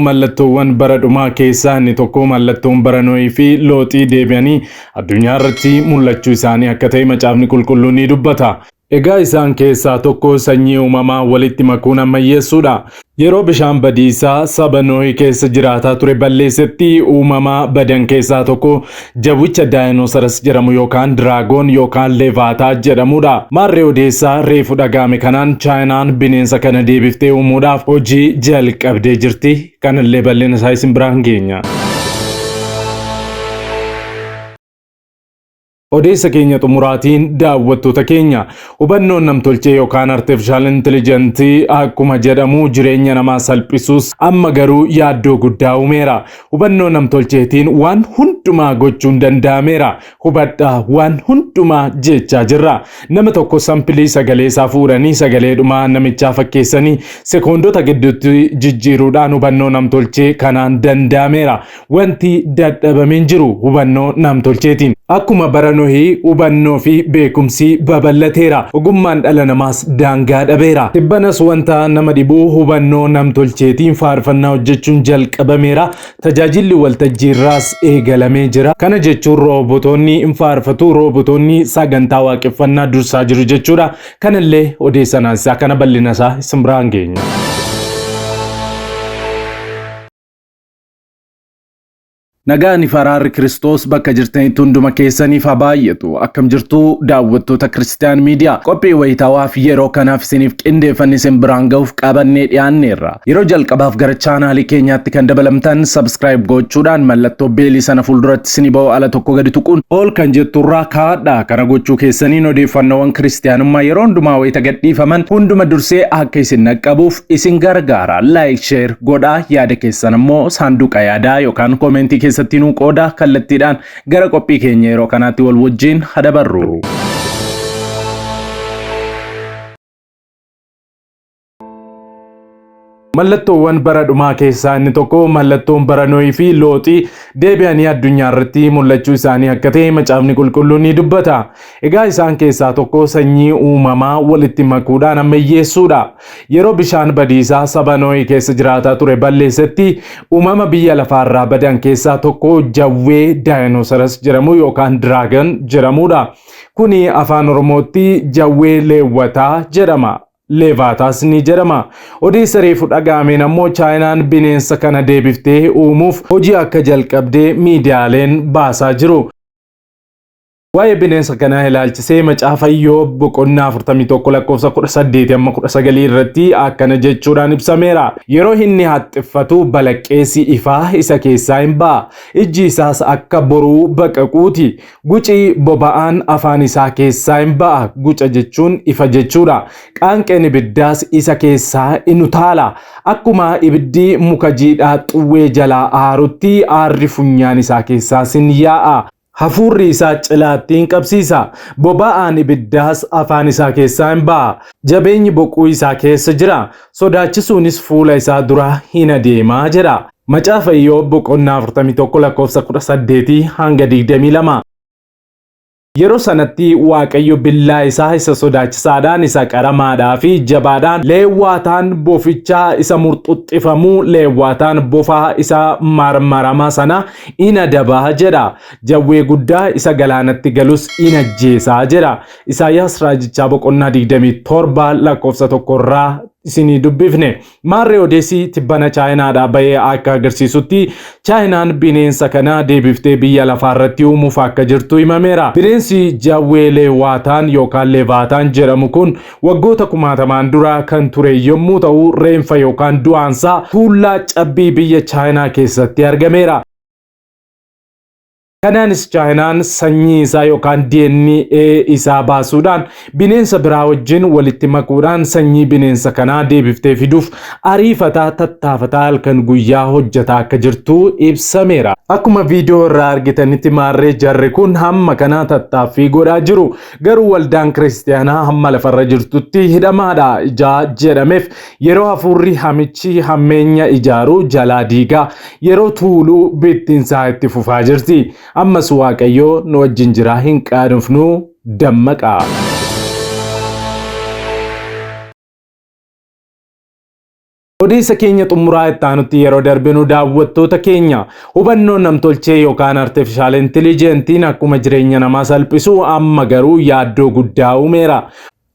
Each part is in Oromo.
Mallattoowwan bara dhumaa keessaa inni tokko mallattoon bara Nohii fi Looxii deebi'anii addunyaa irratti mul'achuu isaanii akka ta'e Macaafni Qulqulluun ni dubbata. Egaa isaan keessaa tokko sanyii uumamaa walitti makuun ammayyeessuudha. Yeroo bishaan badiisaa saba Nohii keessa jiraataa ture balleessetti uumamaa badan keessaa tokko jawwicha daayinoosaras jedhamu yookaan diraagoon yookaan leevaataa jedhamudha. Maarree odeessaa reefu dhaga'ame kanaan Chaayinaan bineensa kana deebiftee uumuudhaaf hojii jalqabdee jirti. Kanallee bal'ina isaa isin biraan geenya. Odeessa keenya xumuraatiin daawwattoota keenya hubannoon namtolchee yookaan artificial intelligence akkuma jedhamu jireenya namaa salphisuus amma garuu yaaddoo guddaa uumeera. Hubannoo namtolcheetiin waan hundumaa gochuun danda'ameera. Hubadhaa waan hundumaa jechaa jirra. Nama tokko sampilii sagalee isaa fuudhanii sagalee dhumaa namichaa fakkeessanii sekoondota gidduutti jijjiiruudhaan hubannoo namtolchee kanaan danda'ameera. Wanti dadhabameen jiru hubannoo namtolcheetiin. Akkuma bara Nohii hubannoo fi beekumsi babal'ateera. Ogummaan dhala namaas daangaa dhabeera. Tibbanas wanta nama dhibuu hubannoo namtolcheetiin faarfannaa hojjechuun jalqabameera. Tajaajilli waltajjiirraas eegalamee jira. Kana jechuun roobotoonni hin faarfatu, roobotoonni sagantaa waaqeffannaa dursaa jiru jechuudha. Kanallee odeessa naasisaa kana bal'ina isaa isin biraan geenya. Nagaan fi araarri Kiristoos bakka jirtanitti hunduma keessaniif haa baay'atu. Akkam jirtu daawwattoota Kiristiyaan Miidiyaa. Qophii wayitaawaa fi yeroo kanaaf isiniif qindeeffanne isin biraan gahuuf qabannee dhiyaanneerra. Yeroo jalqabaaf gara chaanaalii keenyaatti kan dabalamtan subscribe gochuudhaan mallattoo beelii sana fuulduratti isinii ba'u ala tokko gadi tuquun ol kan jetturraa kaa'adha. Kana gochuu keessaniin odeeffannoowwan kiristiyaanummaa yeroo hundumaa wayita gadhiifaman hunduma dursee akka isin dhaqqabuuf isin gargaara. Like, share godhaa yaada keessan immoo saanduqa yaadaa yookaan koomentii keessatti nuu qooda kallattiidhaan gara qophii keenya yeroo kanaatti wal wajjin hadabarru. Mallattoowwan bara dhumaa keessaa inni tokko mallattoon bara Nohii fi Looxii deebi'anii addunyaa irratti mul'achuu isaanii akka ta'e Macaafni Qulqulluun ni dubbata. Egaa isaan keessaa tokko sanyii uumamaa walitti makuudhaan ammayyeessuudha. Yeroo bishaan badiisaa saba Nohii keessa jiraataa ture balleessetti uumama biyya lafaarraa badan keessaa tokko jawwee daayinoosaras jedhamu yookaan diraagan jedhamudha. Kuni afaan Oromootti jawwee leewwataa jedhama. Leevaataas ni jedhama. Odeessa reefu dhaga'ameen ammoo Chaayinaan bineensa kana deebiftee uumuuf hojii akka jalqabdee miidiyaaleen baasaa jiru. Waa'ee bineensa kanaa ilaalchisee macaafa Iyyoob boqonnaa 41 lakkoofsa 18 amma 19 irratti akkana jechuudhaan ibsameera. Yeroo inni haxxiffatu balaqqeessi ifaa isa keessaa hin ba'a. Ijji isaas akka boruu baqaquuti. Guci boba'aan afaan isaa keessaa in ba'a, guca jechuun ifa jechuudha. Qaanqeen ibiddaas isa keessaa in utaala. Akkuma ibiddi muka jiidhaa xuwwee jalaa aarutti aarri funyaan isaa keessaas in yaa'a. Hafuurri isaa cilaattii in qabsiisa, boba'aan ibiddaas afaan isaa keessaa in ba'a. Jabeenyi boquu isaa keessa jira, sodaachisuunis fuula isaa dura in adeema jedha. Macaafa Iyoob boqonnaa 41 lakkoofsa 18 hanga 22. Yeroo sanatti Waaqayyo billaa isaa isa sodaachisaadhaan, isa qaramaadhaa fi jabaadhaan, leewwaataan bofichaa isa murxuxxifamuu, leewwaataan bofaa isa marmaramaa sana in adaba jedha. Jawwee guddaa isa galaanatti galus in ajjeesa jedha. Isaayyaas raajichaa boqonnaa 27 lakkoofsa 1 irraa isinii dubbifne. Maarree odeessi tibbana Chaayinaadhaa bahee akka agarsiisutti Chaayinaan bineensa kana deebiftee biyya lafaa irratti uumuuf akka jirtu himameera. Bineensi jawwee Leewaataan yookaan Levaataan jedhamu kun waggoota kumaatamaan dura kan ture yommuu ta'u reenfa yookaan du'aansaa tuullaa cabbii biyya Chaayinaa keessatti argameera. Kanaanis Chaayinaan sanyii isaa yookaan DNA isaa baasuudhaan bineensa biraa wajjin walitti makuudhaan sanyii bineensa kanaa deebiftee fiduuf ariifataa tattaafataa halkan guyyaa hojjetaa akka jirtu ibsameera. Akkuma viidiyoo irraa argitanitti maarree jarri kun hamma kana tattaaffii godhaa jiru. Garuu waldaan kiristiyaanaa hamma lafarra jirtutti hidhamaadha ijaa jedhameef yeroo hafuurri hamichi hammeenya ijaaru jalaa diigaa yeroo tuuluu bittinsaa itti fufaa jirti. Ammas Waaqayyo nu wajjin jira hin qaanofnu dammaqaa. Odeessa keenya xumuraa itti aanutti yeroo darbinu, daawwattoota keenya, hubannoo namtolchee yookaan artificial intelligentiin akkuma jireenya namaa salphisu, amma garuu yaaddoo guddaa uumeera.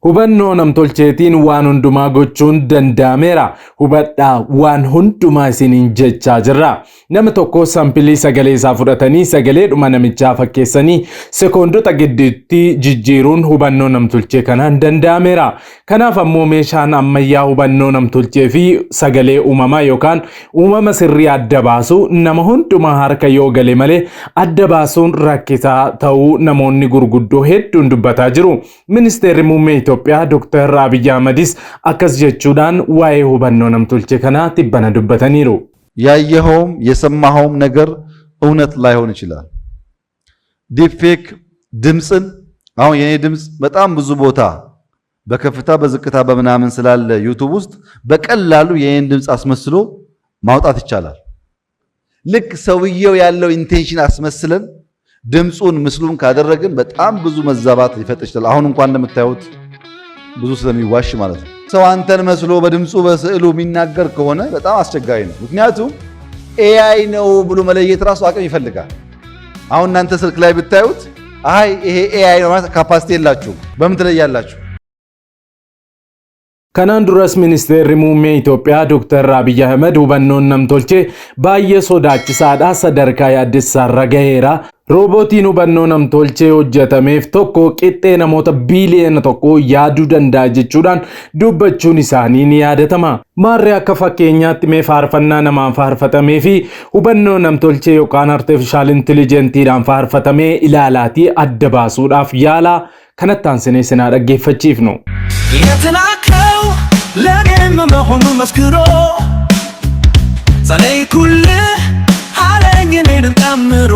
Hubannoo namtolcheetiin waan hundumaa gochuun danda'ameera. Hubadhaa, waan hundumaa isiniin jechaa jirra. Nama tokko sample sagalee isaa fudhatanii, sagaleedhuma namichaa fakkeessanii sekoondota gidduutti jijjiiruun hubannoo namtolchee kanaan danda'ameera. Kanaaf ammoo meeshaan ammayyaa hubannoo namtolchee fi sagalee uumamaa yookaan uumama sirrii adda baasu nama hundumaa harka yoo gale malee adda baasuun rakkisaa ta'uu namoonni gurguddoo hedduun dubbataa jiru. Ministeerri muummee Itoophiyaa Dr. Abiyyi Ahmadis akkas jechuudhaan waa'ee hubannoo namtolchee kanaa tibbana dubbataniiru. ያየኸውም የሰማኸውም ነገር እውነት ላይሆን ይችላል። Deepfake ድምፅን፣ አሁን የኔ ድምፅ በጣም ብዙ ቦታ በከፍታ በዝቅታ በምናምን ስላለ YouTube ውስጥ በቀላሉ የኔን ድምፅ አስመስሎ ማውጣት ይቻላል። ልክ ሰውየው ያለው intention አስመስለን ድምፁን ምስሉን ካደረግን በጣም ብዙ መዛባት ሊፈጥር ይችላል። አሁን እንኳን እንደምታዩት ብዙ ስለሚዋሽ ማለት ነው። ሰው አንተን መስሎ በድምፁ በስዕሉ የሚናገር ከሆነ በጣም አስቸጋሪ ነው። ምክንያቱም AI ነው ብሎ መለየት ራሱ አቅም ይፈልጋል። አሁን እናንተ ስልክ ላይ ብታዩት አይ ይሄ AI ነው ማለት capacity የላችሁም። በምን ትለያላችሁ? Kanaan duras ministeerri muummee Itoophiyaa Dr. Abiyyi Ahmed hubannoon namtolchee baay'ee sodaachisaadha, sadarkaa yaaddessaarra gaheera. Roobootiin hubannoo namtolchee hojjetameef tokko qixxee namoota biiliyoona 1 yaaduu danda'a jechuudhaan dubbachuun isaanii ni yaadatama. Maarree, akka fakkeenyaatti mee faarfannaa namaan faarfatamee fi hubannoo namtolchee yookaan artificial intelligentiidhaan faarfatamee ilaalaatii adda baasuudhaaf yaalaa. Kanatti aansinee sinaa dhaggeeffachiifnu. የተላከው ለእኔም መሆኑን መስክሮ ጸለይኩልህ አለኝ እኔንም ጨምሮ።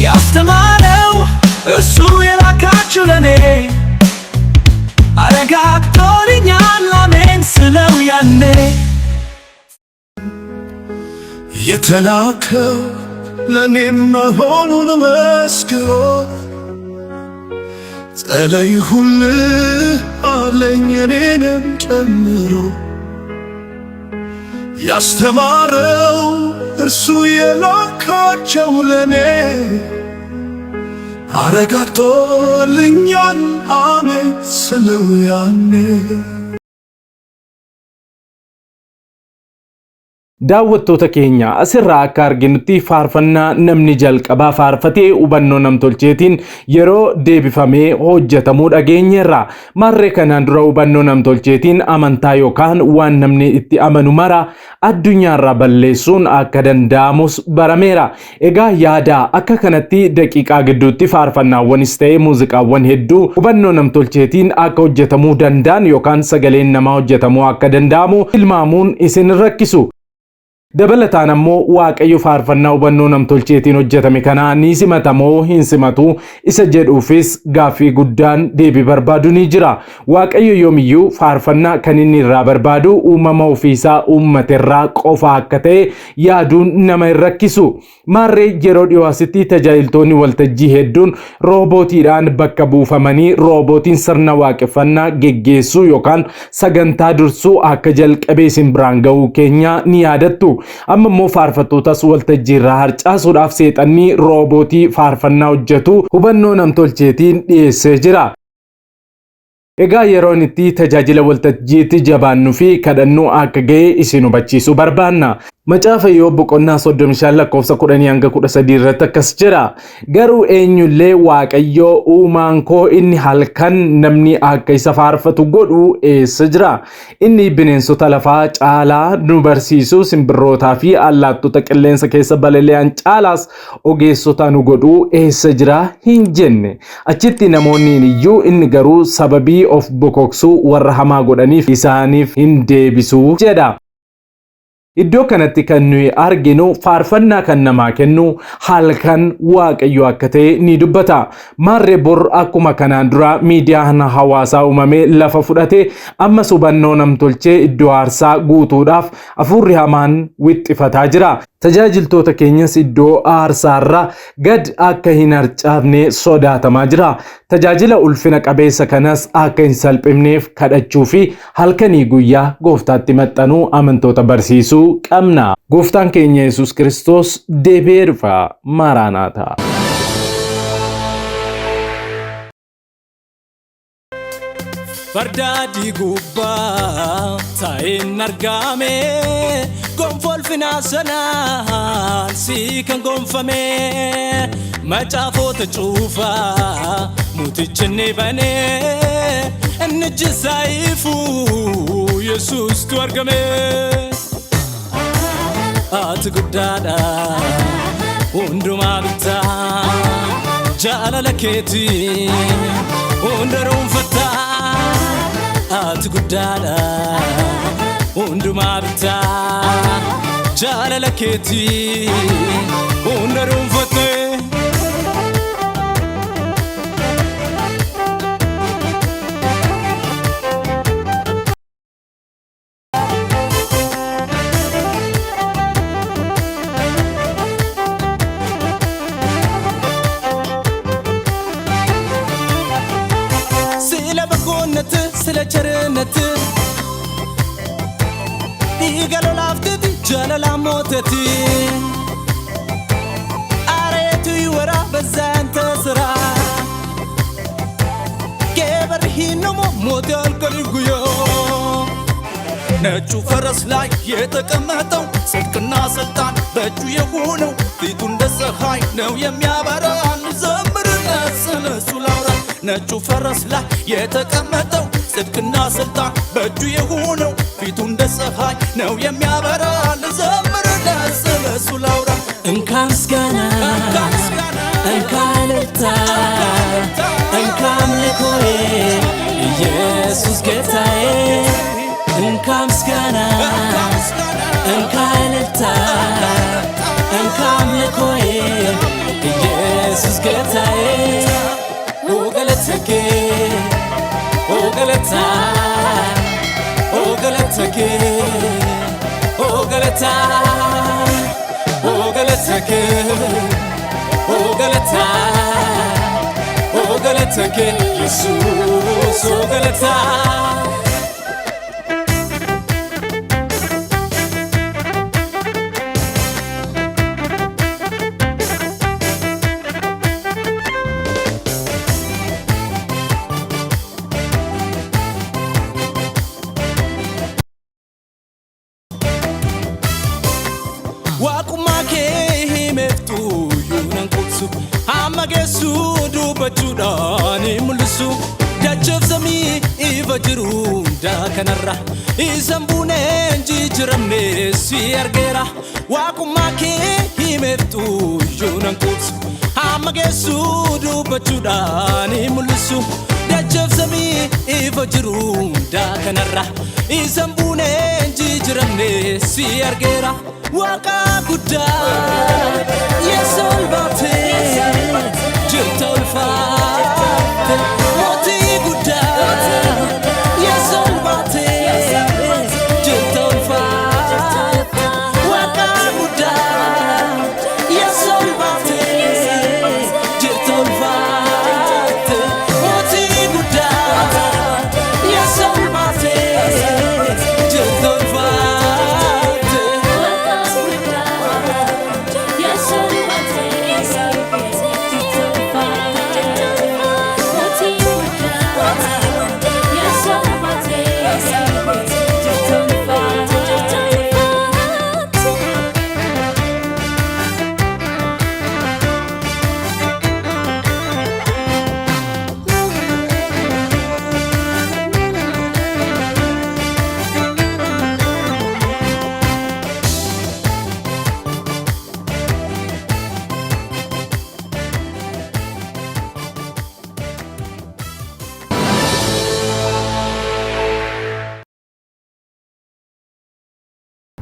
ያስተማረው እርሱ የላካችሁ ለኔ አረጋግጦልኛል አሜን ስለው ያኔ። የተላከው ለእኔም መሆኑን መስክሮ ጸለይሁልህ አለኝ እኔንም ጨምሮ። ያስተማረው እርሱ የላካቸው ለኔ አረጋግጦልኛል አሜን ስለው ያኔ። Daawwattoota keenya, asirraa akka arginutti faarfannaa namni jalqabaa faarfatee hubannoo namtolcheetiin yeroo deebifamee hojjetamuu dhageenyeerra. Maarree, kanaan dura hubannoo namtolcheetiin amantaa yookaan waan namni itti amanu mara addunyaarraa balleessuun akka danda'amus barameera. Egaa yaada akka kanatti daqiiqaa gidduutti faarfannaawwanis ta'ee muuziqaawwan hedduu hubannoo namtolcheetiin akka hojjetamuu danda'an yookaan sagaleen namaa hojjetamuu akka danda'amu tilmaamuun isin rakkisu. Dabalataan ammoo Waaqayyo faarfannaa hubannoo namtolcheetiin hojjetame kanaa ni simata moo hin simatu isa jedhuufis gaaffii guddaan deebii barbaadu ni jira. Waaqayyo yoomiyyuu faarfannaa kan inni irraa barbaadu uumama ofiisaa uummaterraa qofa akka ta'e yaaduun nama hin rakkisu. Maarree, yeroo dhiyoo asitti tajaajiltoonni waltajjii hedduun roobootiidhaan bakka buufamanii roobootiin sirna waaqeffannaa geggeessuu yookaan sagantaa dursuu akka jalqabee isin biraan ga'uu keenya ni yaadattu. Amma immoo faarfattootas waltajjii irraa harcaasuudhaaf seexanni roobootii faarfannaa hojjetu hubannoo namtolcheetiin dhiyeessee jira. Egaa yeroon itti tajaajila waltajjiitti jabaannuu fi kadhannuu akka ga'e isin hubachiisuu barbaanna. Macaafa Iyyoob boqonnaa 35 lakkoofsa 10 hanga 13 irratti akkas jedha. Garuu eenyullee, "Waaqayyoo uumaan koo inni halkan namni akka isa faarfatu godhu eessa jira? Inni bineensota lafaa caalaa nu barsiisu, simbirrootaa fi allaattota qilleensa keessa balali'an caalaas ogeessota nu godhu eessa jira?" hin jenne. Achitti namoonni iyyuu, inni garuu sababii of bokoksuu warra hamaa godhaniif isaaniif hin deebisu jedha. Iddoo kanatti kan nuyi arginu faarfannaa kan namaa kennu halkan Waaqayyo akka ta'e ni dubbata. Maarree bor akkuma kanaan dura miidiyaan hawaasaa uumamee lafa fudhate ammas hubannoo namtolchee iddoo aarsaa guutuudhaaf hafuurri hamaan wixxifataa jira. Tajaajiltoota keenyas iddoo aarsaarra gad akka hin harcaafne sodaatamaa jira. Tajaajila ulfina qabeessa kanas akka hin salphifneef kadhachuu fi halkanii guyyaa gooftaatti maxxanuu amantoota barsiisuu qabna. Gooftaan keenya Yesuus Kiristoos deebi'ee dhufa. Maaraanaataa. Farda adii gubbaa taa'een argame gonfoo ulfinaa sanaan si kan gonfame macaafota cuufaa mootichi ni bane inni ijji ifu Yesuustu argame. Ati guddaadha hundumaa bittaa jaalala keetii hunda dhuunfattaa ati guddaadha hundumaa bittaa jaalala keetii hunda dhuunfattee. ስለ በጎነት ስለ ቸርነት dhiiga lolaaftiti jaalala mooteti አሬቱ ይወራ በዛ ያንተ ስራ ኬበርሂኖሞ ሞቴ አልቀሪጉዮ ነጩ ፈረስ ላይ የተቀመጠው ጽድቅና ስልጣን በእጁ የሆነው ፊቱ እንደ ፀሐይ ነው የሚያበራ እንዘምርለት ስለ እሱ ላውራ። ነጩ ፈረስ ላይ የተቀመጠው ጽድቅና ስልጣን በእጁ የሆነው ፊቱ እንደ ፀሐይ ነው የሚያበራ ልዘምርለት ስለ እሱ ላውራ። እንካ ምስጋና እንካ እልልታ እንካ አምልኮዬ ኢየሱስ ጌታዬ እንካ ምስጋና እንካ እልልታ እንካ አምልኮዬ ኢየሱስ ጌታዬ ኦ ገለተኬ ኦ ገለታ ኦ ገለተኬ ኦ ገለታ ኦ ገለተኬ ኦ ገለታ ኦ ገለተኬ ኢየሱስ ኦ ገለታ Waaqummaa kee himeeftu yuunan qubsu hamma geessu dubbachuudhaan hin mul'isu dachaaf samii ifa jiru hundaa kanarra isan buuneen jijjiiramne si argeera waaqummaa kee himeeftu yuunan qubsu hamma geessu dubbachuudhaan hin mul'isu dachaaf samii ifa jiru hundaa kanarra isan buuneen jijjiiramne si argeera. Waaqa guddaa yesool baatee jirta ulfaate mootii guddaa yesool baatee jirta ulfaate waaqa guddaa yesool baatee jirta ulfaate mootii guddaa yesool baatee jirta ulfaate. Yes,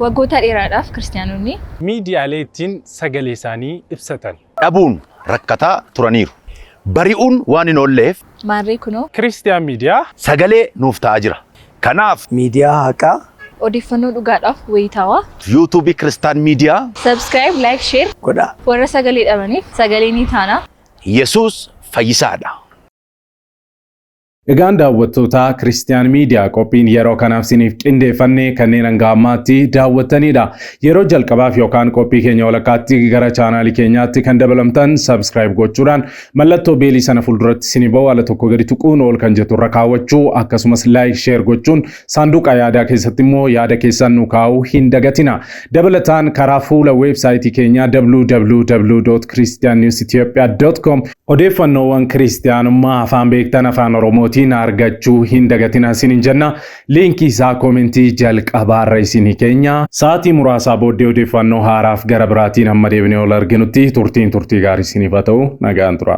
Waggoota dheeraadhaaf Kiristiyaanonni Miidiyaalee ittiin sagalee isaanii ibsatan dhabuun rakkataa turaniiru. Bari'uun waan hin oolleef Maarree kunoo Kiristiyaan Miidiyaa sagalee nuuf ta'aa jira. Kanaaf Miidiyaa haqaa Odeeffannoo dhugaadhaaf wayitaawaa yuutuubii Kiristaan Miidiyaa Subscribe, like, share godhaa. Warra sagalee dhabaniif sagalee ni taana. Yesuus fayyisaadha. Egaan daawwattoota Kiristiyaan Miidiyaa, qophiin yeroo kanaaf isiniif qindeeffannee kanneen hanga ammaatti daawwattanidha. Yeroo jalqabaaf yookaan qophii keenya walakkaatti gara chaanaalii keenyaatti kan dabalamtan subscribe gochuudhaan mallattoo beelii sana fuulduratti isinii ba'u ala tokko gadi tuquun ol kan jettu irra kaawwachuu, akkasumas like, share gochuun saanduqa yaadaa keessatti immoo yaada keessan nu kaa'uu hin dagatina. Dabalataan karaa fuula weebsaayitii keenyaa www.christiannewsethiopia.com odeeffannoowwan kiristiyaanummaa afaan beektan Afaan Oromootiin argachuu hin dagatina isiniin jenna. Liinkii isaa koomentii jalqabaarra isinii keenya. Sa'aatii muraasaa booddee odeeffannoo haaraaf gara biraatiin hamma deebinee ol arginutti turtiin turtii gaarii isiniif haa ta'u, nagaan tura.